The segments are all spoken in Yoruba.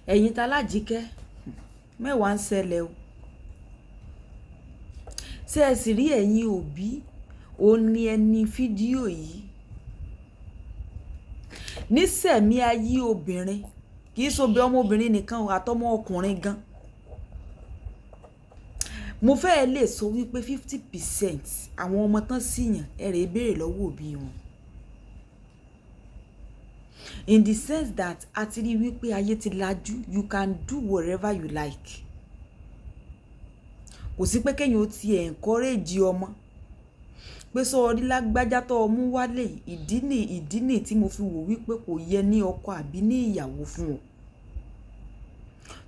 Ẹ̀yin t'Alájíkẹ́, mẹ́wàá ń ṣẹlẹ̀ o. Ṣé ẹ sì rí ẹ̀yin òbí, òun ní ẹni fídíò yìí. Nísẹ̀mí ayé obìnrin, kì í ṣe ọmọbìnrin nìkan o, àtọmọ ọkùnrin gan. Mo fẹ́ lè sọ wípé 50% àwọn ọmọ tán síyàn, ẹ rè béèrè lọ́wọ́ òbí wọn. In the sense that a ti rí wípé ayé ti lajú, you can do whatever you like. Kò sí pé kéèyàn ó ti encourage ọmọ pé sọ orí lágbájá tó mú wálé, ìdí nì tí mo fi wò wípé kò yẹ ní ọkọ àbí ní ìyàwó fún ọ.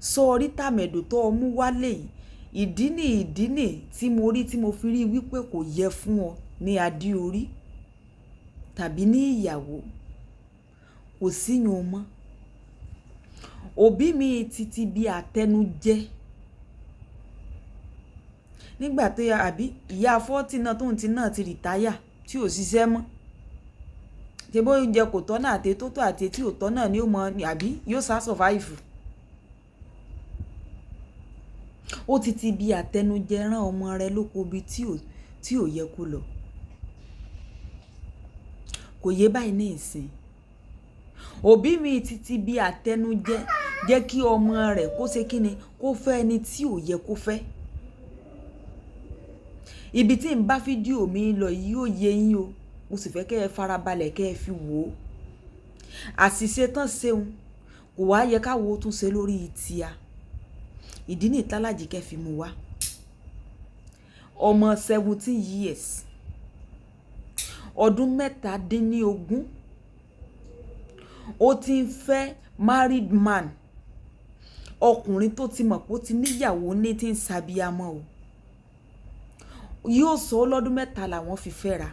Sọ orí tàmẹ̀dò tó mú wálé, ìdí nì tí mo rí tí mo fi rí wípé kò yẹ fún ọ ní adé orí tàbí ní ìyàwó. Kò sí yun mọ́. Òbí mi titi bí àtẹnujẹ. Nígbà tó ya àbí ìyá 40 náà tóun ti náà ti retire tí ò ṣiṣẹ́ mọ́. Ṣé bó oúnjẹ kò tọ́nà àti tó tó àti tí ò tọ́nà ni ó mọ àbí yóò sá survive. Ó ti ti bí àtẹnujẹ rán ọmọ rẹ̀ lóko ibi tí ò yẹ kó lọ. Kò yé báyìí ní ìsìn. Òbí mi ti ti bí àtẹnujẹ jẹ́ kí ọmọ rẹ̀ kó ṣe kíni, kó fẹ́ ẹni tí ò yẹ kó fẹ́. Ibi tí ń bá fídíò mi lọ yìí yóò yé yín o. Mo sì fẹ́ kí ẹ farabalẹ̀ kí ẹ fi wò ó. Àṣìṣe tán ṣeun kò wá yẹ ká wo tún ṣe lórí tíá. Ìdí ní t'Alájíkẹ́ fi mú wá. Ọmọ 17 years, ọdún 17, ó ti ń fẹ́ married man, ọkùnrin tó ti mọ̀ pé ó ti níyàwó ní tí ń ṣàbíamọ́ o. Yóò sọ lọ́dún 3 làwọn fi fẹ́ra.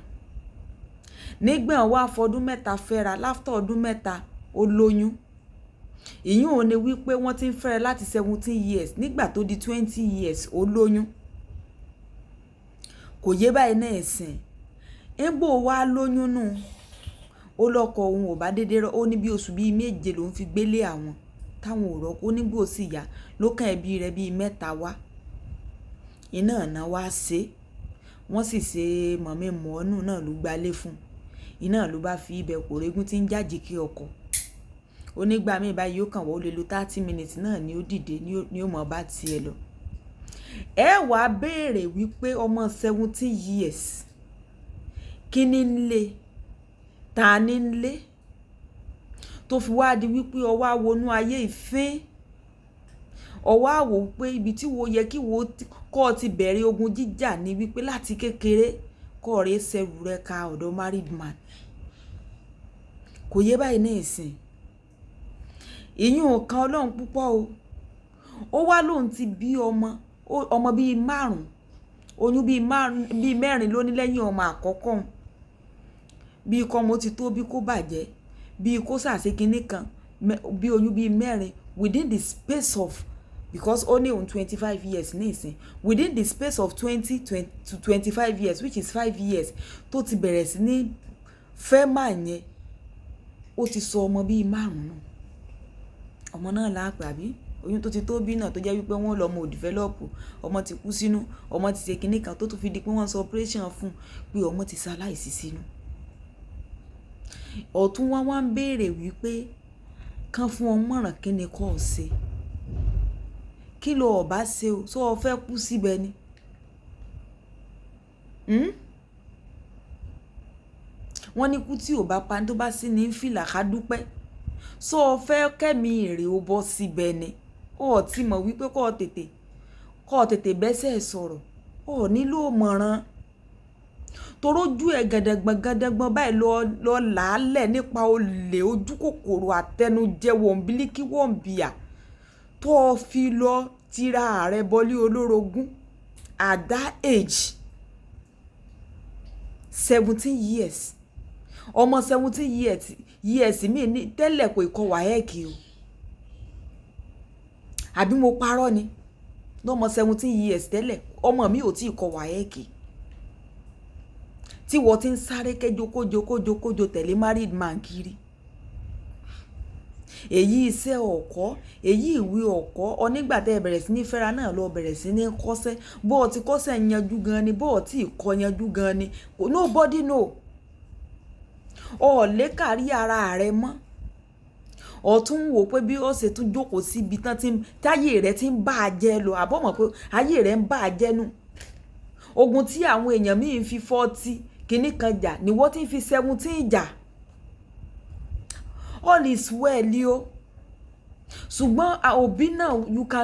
Nígbà wá fọdún 3 fẹ́ra, láfter ọdún 3 ó lóyún. Ìyún ò ní wípé wọ́n ti ń fẹ́ra láti 17 years, nígbà tó di 20 years ó lóyún. Kò yé báyìí náà ẹ̀sìn. Nígbò wá lóyún nù, ó lọ́kọ òun ò bá dédé rọ́, ó ní bí oṣù bí méje lòún fi gbélé àwọn táwọn ò rọ́kọ, ó nígbò sì yá ló kàn ẹbí rẹ̀ bí mẹ́ta wá. Iná ọ̀nà wá ṣe, wọ́n sì ṣe mọ̀mí mọ̀ọ́nù náà ló gbalé fún un. Iná ló bá fi ibẹ̀ kò regún tí ń jàjíkẹ́ ọkọ. Ó nígbà míì báyìí yóò kàn wọ́n, ó lè lo 30 minutes náà ni ó dìde ní ó mọ̀ bá ti ẹ lọ. Ẹ wá béèrè wípé ọmọ 17 years, kí ni ń lé? Ta ni ń lé? Tó fi wá di wípé ó wá wọnú ayé ìfín. Ó wá wò wípé ibi tí wo yẹ kí wo kó ti bẹ̀rẹ̀ ogun jíjà ni wípé láti kékeré kó rè ṣẹrù rẹ ka ọ̀dọ̀ married man. Kò yé báyìí ní ìsìn. Ìyún kan Ọlọ́run púpọ̀ o. Ó wá lóun ti bí ọmọ, ọmọ bí márùn-ún, oyún bí márùn-ún, bí mẹ́rin ló ní lẹ́yìn ọmọ àkọ́kọ́. Bí kọ́ ọmọ ti tó bí kó bàjẹ́, bí kó ṣàṣe kinní kan, bí oyún bí mẹ́rin within the space of, because ó ní òun 25 years ní ìsìn, within the space of 20 to 25 years, which is 5 years tó ti bẹ̀rẹ̀ sí ní fẹ́ máa yẹn, ó ti sọ ọmọ bí márùn-ún nù. Ọmọ náà lápè àbí oyún tó ti tó bí náà tó jẹ́ wípé wọ́n lọ ọmọ ò develop, ọmọ ti kú sínú, ọmọ ti ṣe kinní kan tó tún fi di pé wọ́n ṣe operation fún pé ọmọ ti ṣaláìsí sínú. Ọ̀tún wá wá ń béèrè wípé kán fún ọ mọ̀ràn kí ni kó ṣe. Kí lo ò bá ṣe o? Ṣé o fẹ́ kú síbẹ̀ ni? Hmm? Wọ́n ní kú tí ò bá pa ní tó bá sí ní fìlà ká dúpẹ́. Ṣé o fẹ́ kẹ́mi èrè ó bọ́ síbẹ̀ ni? Ó ò tí mọ̀ wípé kó tètè bẹ́sẹ̀ sọ̀rọ̀. Ó ò nílò ìmọ̀ràn. Torí ojú ẹ gẹdẹgbọn gẹdẹgbọn báyìí lọ lọ làálẹ̀ nípa olè ojú kòkòrò àtẹnujẹ wọ̀nbílíkì wọ̀nbíà tó fi lọ tira rẹ bọlé olórogún at that age, 17 years. Ọmọ 17 years mi ní tẹ́lẹ̀ kò kọ WAEC o. Àbí mo parọ́ ni? Lọ́mọ 17 years tẹ́lẹ̀, ọmọ mi ò tí ì kọ WAEC. Tí wọ́n ti ń sáré kẹjọ kójo kójo kójo tẹ̀lé married man kiri. Èyí iṣẹ́ ọ̀kọ́, èyí ìwé ọ̀kọ́. Ọ nígbà tẹ bẹ̀rẹ̀ sí ní fẹ́ra náà lọ bẹ̀rẹ̀ sí ní kọ́ṣẹ́. Bó o ti kọ́ṣẹ́ yanjú gan ni, bó o ti kọ́ yanjú gan ni, nobody know. O ò lè kárí ara rẹ mọ́. Ọ tún ń wò pé bí ó ṣe tún jókòó síbi tán tí táyé rẹ ti ń bá a jẹ lọ, àbọ̀ mọ̀ pé ayé rẹ ń bá a jẹ́ nù. Ogun tí àwọn èèyàn míì ń fi 40 kìíní kan jà ni wọ́n ti ń fi 17 jà. All is well o, ṣùgbọ́n òbí náà, you can